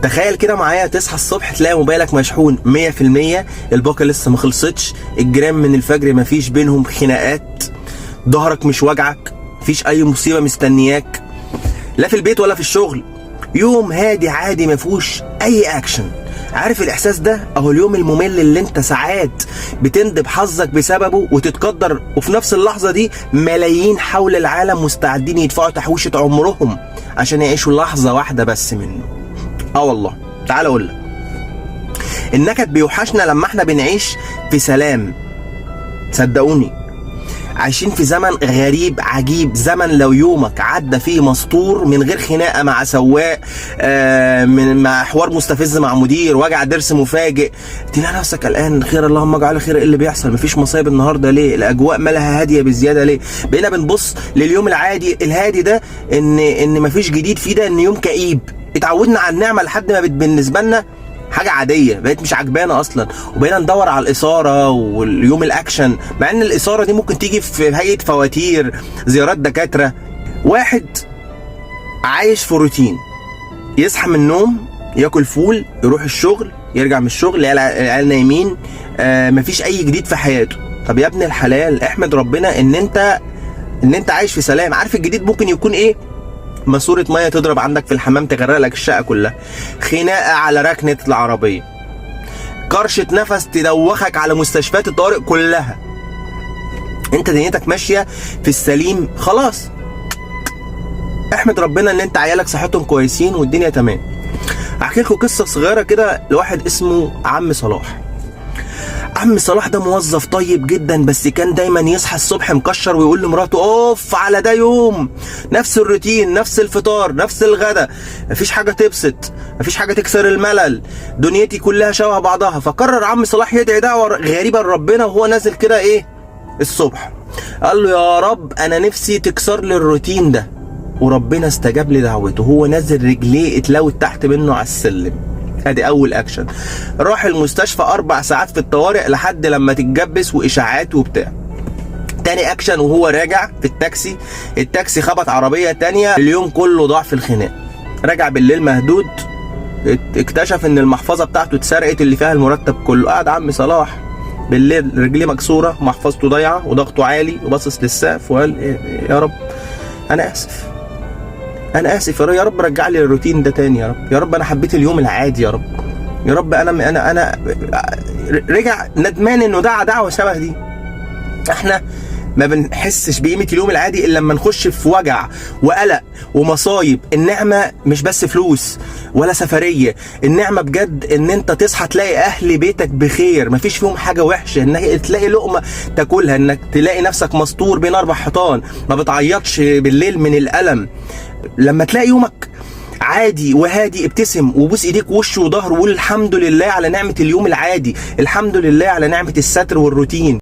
تخيل كده معايا، تصحى الصبح تلاقي موبايلك مشحون 100%، الباقة لسه ما خلصتش، الجيران من الفجر مفيش بينهم خناقات، ظهرك مش وجعك، مفيش اي مصيبة مستنياك، لا في البيت ولا في الشغل. يوم هادي عادي مفيهوش اي اكشن. عارف الاحساس ده؟ اهو اليوم الممل اللي انت ساعات بتندب حظك بسببه وتتقدر، وفي نفس اللحظة دي ملايين حول العالم مستعدين يدفعوا تحويشة عمرهم عشان يعيشوا لحظة واحدة بس منه. اه والله، تعال اقول لك، النكد بيوحشنا لما احنا بنعيش في سلام. صدقوني عايشين في زمن غريب عجيب، زمن لو يومك عدى فيه مستور من غير خناقه مع سواق، من مع حوار مستفز مع مدير، وجع ضرس مفاجئ، تلاقي نفسك قلقان، خير اللهم اجعله خير، ايه اللي بيحصل؟ مفيش مصايب النهارده ليه؟ الاجواء مالها هادية بزيادة ليه؟ بقينا بنبص لليوم العادي الهادي ده ان مفيش جديد فيه، ده ان يوم كئيب. اتعودنا على النعمة لحد ما بقت بالنسبة لنا حاجة عاديه، بقت مش عجبانه اصلا، وبقينا ندور على الاثارة واليوم الاكشن، مع ان الاثارة دي ممكن تيجي في هيئة فواتير، زيارات دكاتره. واحد عايش في روتين، يصحى من النوم، ياكل فول، يروح الشغل، يرجع من الشغل، العيال نايمين، مفيش اي جديد في حياته. طب يا ابن الحلال، احمد ربنا ان انت عايش في سلام. عارف الجديد ممكن يكون ايه؟ ماسورة مية تضرب عندك في الحمام تغرق لك الشقة كلها، خناقه على ركنه العربيه، كرشه نفس تدوخك على مستشفيات الطوارئ كلها. انت دنيتك ماشية في السليم، خلاص احمد ربنا ان انت عيالك صحتهم كويسين والدنيا تمام. احكي لكم قصة صغيرة كده لواحد اسمه عم صلاح. عم صلاح ده موظف طيب جدا، بس كان دايما يصحى الصبح مكشر ويقول لمراته: اوف على ده يوم، نفس الروتين، نفس الفطار، نفس الغدا، مفيش حاجة تبسط، مفيش حاجة تكسر الملل، دنيتي كلها شبه بعضها. فقرر عم صلاح يدعي دعوه غريبة لربنا وهو نازل كده ايه الصبح، قال له: يا رب انا نفسي تكسر لي الروتين ده. وربنا استجاب لدعوته، هو نازل رجليه اتلوت تحت منه على السلم. ادي اول اكشن. راح المستشفى 4 ساعات في الطوارئ لحد لما تتجبس واشاعات وبتاع. تاني اكشن، وهو راجع في التاكسي، التاكسي خبط عربية تانية. اليوم كله ضاع في الخناق. رجع بالليل مهدود، اكتشف ان المحفظة بتاعته اتسرقت اللي فيها المرتب كله. قعد عم صلاح بالليل رجليه مكسورة، محفظته ضايعة، وضغطه عالي، وباصص للسقف وقال: يا رب انا اسف، انا اسف يا رب، يا رب رجع لي الروتين ده تاني يا رب، يا رب انا حبيت اليوم العادي يا رب، يا رب انا. رجع ندمان انه دعا دعوه شبه دي. احنا ما بنحسش بقيمة اليوم العادي الا لما نخش في وجع وقلق ومصايب. النعمة مش بس فلوس ولا سفريه، النعمة بجد ان انت تصحى تلاقي اهل بيتك بخير، مفيش فيهم حاجة وحشه، انك تلاقي لقمة تاكلها، انك تلاقي نفسك مستور بين اربع حيطان، ما بتعيطش بالليل من الالم. لما تلاقي يومك عادي وهادي، ابتسم وبوس ايديك وش وظهر وقول الحمد لله على نعمة اليوم العادي، الحمد لله على نعمة الستر والروتين.